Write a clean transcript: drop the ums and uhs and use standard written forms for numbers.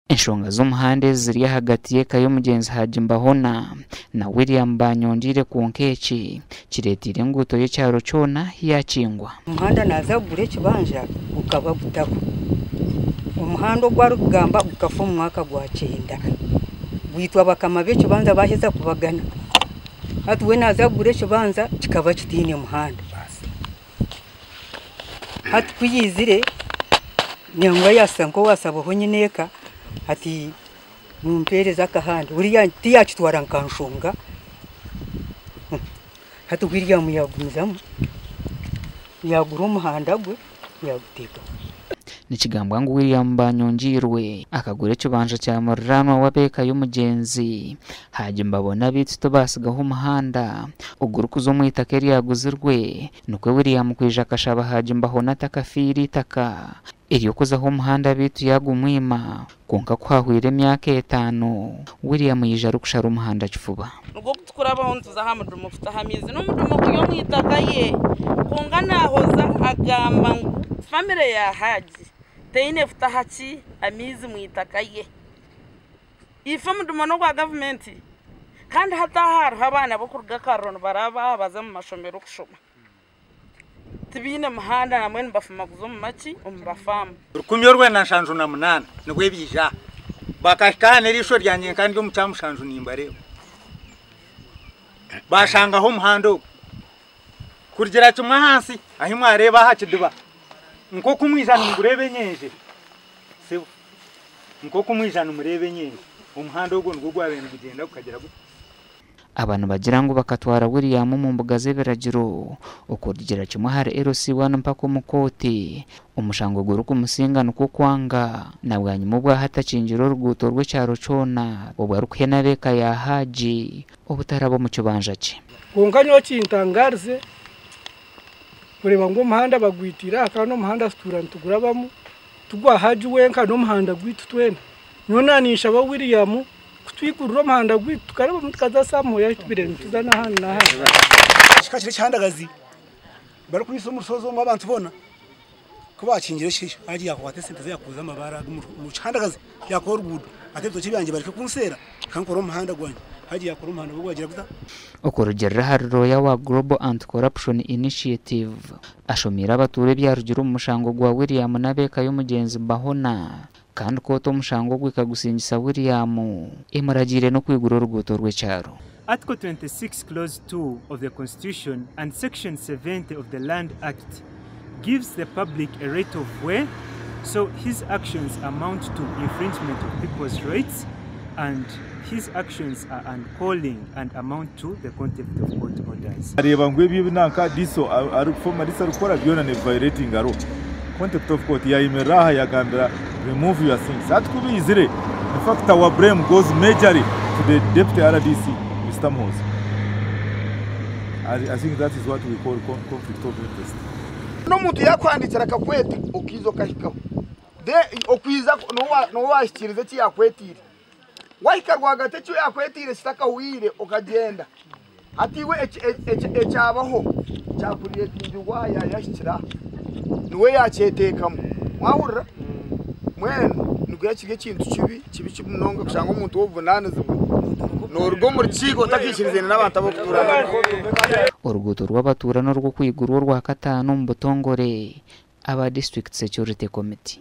Enshonga z'omuhanda ezi ziri ahagati y'eka y'omugyenzi Haji Mbahona na William Banyongiire kwonka eki kireeteire enguuto y'ekyaro kyona yaakingwa. Omuhanda naaza kugura ekibanja gukaba gutaho. Omuhanda ogu arikugamba gukafa omu mwaka gwa kyenda. Gwitwa bakama b'ekibanja baaheza kubagana. Hati we naaza kugura ekibanja kikaba kitaine muhanda. Hati ku yaizire nangwa yaashusha nk'owaasabaho nyineeka ati mumpeereze akahanda. Buriya tiyaakitwara nka nshonga. Hati William yaagumizamu yaagura omuhanda gwe yaaguteekaho. Nikigambwa ngu William Banyongiirwe akagura ekibanja kya muriraanwa w'ab'eka y'omugyenzi Haji Mbabona beitu tibaatsigaho omuhanda ogurikuza omu itaka eryaguzirwe Nikwo William kwija akashaba Haji Mbahona atakafiire eitaka ery'okuzaho omuhanda beitu yaagumwima kwonka ku hahweire emyaka etaano William yaija arikushara omuhanda kifuba. Nigwo ogu tukurabaho nituza aha mudumu kutaha amaizi n'omudumu guri omu itaka ye kwonka nahoza agamba ngu famire ya Haji teine kutaha ki amaizi mu itaka ye. Ife omudumu n'ogwa gavumenti kandi hati aha hariho abaana b'okuruga Karro nibaraba aha baza omu mashomero kushoma. Tibaine muhanda nambwenu nibafuma kuza omu maki omu bafaamu. 1978 nibwo ebiija aha. Bakahika aha n'eriisho ryangye nka ndi omu kyamushanju nimbareeba. Baashangaho omuhanda ogu. Kurugira kimwe ahansi ahi mwareeba aha kidiba nk'oku mwija nimugureeba enyenje. Sebo. Nk'oku mwija nimureeba enyenje, omuhanda ogwo nigwo gwabaire nigugyenda gukagira guta? Aba nibagira ngu bakatwara William omu mbuga z'ebiragiro okurugira kimwe ahari LC I mpaka omu kooti, omushango gurikumusinga nikwo kwanga na bwanyima obwahati akingire oruguuto rw'ekyaro kyona obwo arikuhe n'ab'eka ya Haji obutaraba omu kibanja kye. Kwonka nyowe kintangaarize kureeba ngu omuhanda bagwitiire aha kandi omuhanda tutuura nitugurabamu. Ti gwa Haji wenka n'omuhanda gwaitu twena. Nyowe naninshaba William kutwigurira omuhanda gwaitu tukarabamu tukaza Samoya ahu tubaire nituza n'ahandi n'ahandi. Kikaba kiri ekihandagazi barikurisa omu rushozi omu abantu boona ku baakingire ekishaija Haji yaakwata esente ze yaakuuza amabaare aga omu kihandagazi yaakora oruguudo ati ebitookye byangye bareke kunseera ka nkore omuhanda gwangye. Haji yaakora omuhanda gwe gwagira guta? Okurugiirira ahari rooya wa Global Anti-Corruption Initiative, ashomeire abatuura ebyarugire omu mushango gwa William n'ab'eka y'omugyenzi Bahona kandi kooti omushango ogu ekagusingisa William emuragiire n'okwigura oruguuto rw'ekyaro. Article 26 clause 2 of the Constitution and section 70 of the Land Act gives the public a right of way, so his actions amount to infringement of people's rights and his actions are uncalling and amount to the contempt of court orders. Areeba ngu ebi ebi nanka DISO ari former DISO arikukora byona ni violatinga law. Contempt of court yayemerera aha yagambira remove your things. Hati ku biizire in fact our blame goes majorly to the deputy RDC Mister Muhoozi. I, I think that is what we call conflict of interest. N'omuntu yaakuhandiikira akakweta okaija okahikaho, then okwija niwe waahikiiriza eki yaakwetiire. Waahika rwagati eki yaakwetiire kitakahweire okagyenda, hati iwe ekyabaho kyakureetingirwa aha yaayahikira aha, niwe yaakyeteekamu. Mwahurira? Mbwenu nikyo kiri ekintu kibi, kibi kibi munonga kushanga omuntu w'obuvunaanizibwa nooruga omu rukiiko otakaikirizine n'abantu abu orikutuura nabo. Oruguuto rw'abatuura n'orw'okwigurwa Orwakataano omu butongore aba District Security Committee.